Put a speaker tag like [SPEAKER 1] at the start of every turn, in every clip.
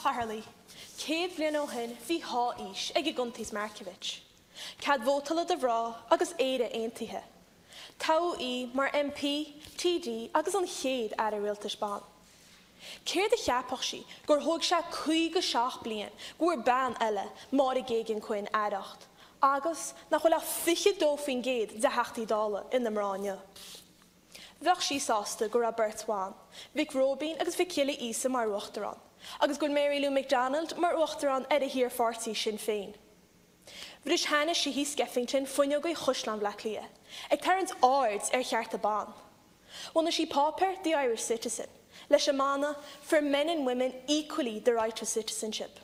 [SPEAKER 1] Chathaoirligh, 100 bliain ó shin bhí dhá fhís ag an gCuntaois Markievicz, cead vótála do mhná agus Éire aontaithe. Toghadh í mar MP, TD agus an chéad Aire Rialtais ban. Céard a cheapfadh sí gur thóg sé 57 bliain go bhfuair bean eile, Máire Geoghegan Quinn, aireacht, agus nach bhfuil ach 22% de Theachtaí Dála ina mná inniu? Bheadh sí sásta go raibh beirt bhan, Mhic Róibín agus Mhic Giolla Íosa mar Uachtarán, agus go bhfuil Mary Lou McDonald mar Uachtarán ar a hiarpháirtí Sinn Féin. Bhris Hanna Sheehy Skeffington fuinneogaí Chaisleán Bhaile Átha Cliath, ag tarraingt aird ar chearta ban. Bhunaigh sí páipéar The Irish Citizen, leis an mana For men and women equally the right of citizenship.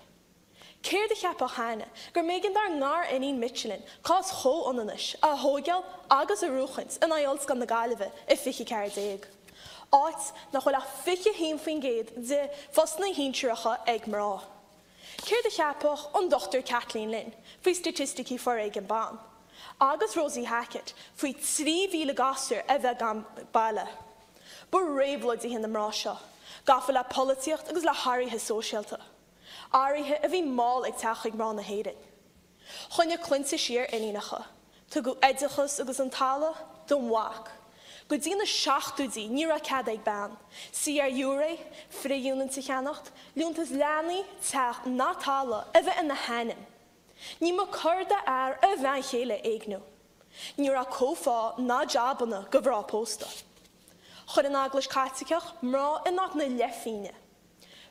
[SPEAKER 1] Céard a cheapfadh Hanna gur mb'éigean dár ngar-iníon Michelin cás chomhionannais a thóigeáil agus a bhuachaint in aghaidh Ollscoil na Gaillimhe i 2014, áit nach bhfuil ach 21% de phostanna shinsearacha ag mná? Céard a cheapfadh an Dr Kathleen Lynn faoi staitisticí foréigean ban, agus Rosie Hackett faoi 3,000 gasúr a bheith gan baile? Ba réabhlóidithe na mná seo, gafa le polaitíocht agus le hathruithe sóisialta. Athruithe a bhí mall ag teacht chuig mná na hÉireann. Choinnigh claimhte siar iníonacha. Tugadh oideachas agus an talamh don mhac. Go dtí na seachtóidí ní raibh cead ag bean suí ar ghiúiré, frithdhíolúint a cheannacht, liúntas leanaí, teach ná talamh a bheith ina hainm. Ní mba coir do fhear a bhean chéile a éigniú. Ní raibh comhphá ná jabanna do mhná pósta. Chuir an Eaglais Caitliceach mná in áit na leithphingne.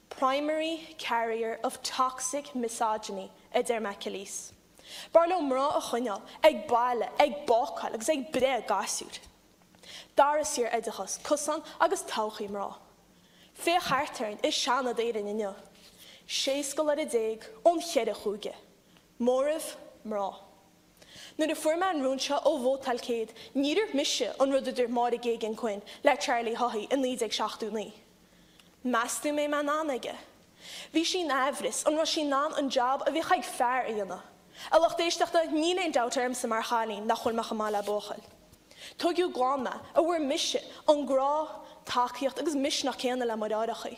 [SPEAKER 1] Primary carrier of toxic misogyny, a deir McAleese. B'fhearr leo mná a choinneáil ag baile ag bácáil agus ag breith gasúir. Dara saor-oideachas, cosán agus todhchaí mná. Féach thart orainn i Seanad Éireann inniu. 16 scoláire ón cheithre chúige. Móramh, mná. Nuair a fuair mé an rún seo ó Vótáil 100, ní dúirt mise an rud a dúirt Máire Geoghegan Quinn le Charlie Haughey i 1979. Meas tú an mbeidh mé in ann aige? Bhí sí in aimhreas an raibh sí in ann an jab a bhíodh ag fear a dhéanamh. A lucht éisteachta, níl aon dabht ormsa mar chailín nach bhfuil mé chomh maith le buachaill. Tóigeadh i gclann mé a bhfuair mise an grá, tacaíocht agus misneach céanna le mo dheartháireacha.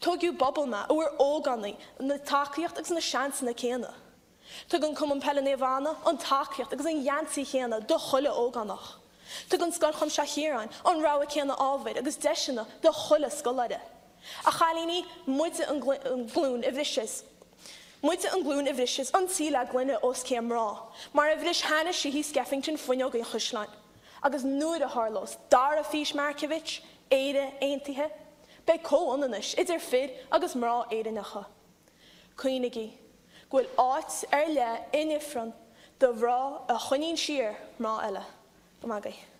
[SPEAKER 1] Tóigeadh i bpobal mé a bhfuair ógánaigh na tacaíocht agus na seansanna céanna. Tugann Cumann Peile Naomh Anna an tacaíocht agus an gheansaí chéanna do chuile ógánach. Tugann Scoil Chuimsitheach Chiaráin an rogha céanna ábhair agus deiseanna do chuile scoláire. A chailíní, muide an glúin a bhriseas muide an glúin a bhriseas an tsíleáil gloine os cionn mná, mar a bhris Hanna Sheehy Skeffington fuinneog an chaisleáin. Agus nuair a tharlós dara fís Markievicz, Éire aontaithe, beidh comhionannais idir fir agus mná Éireannacha. Cuimhnigí go bhfuil áit ar leith in ifreann do mhná a choinníonn siar mná eile. Go maith agaibh.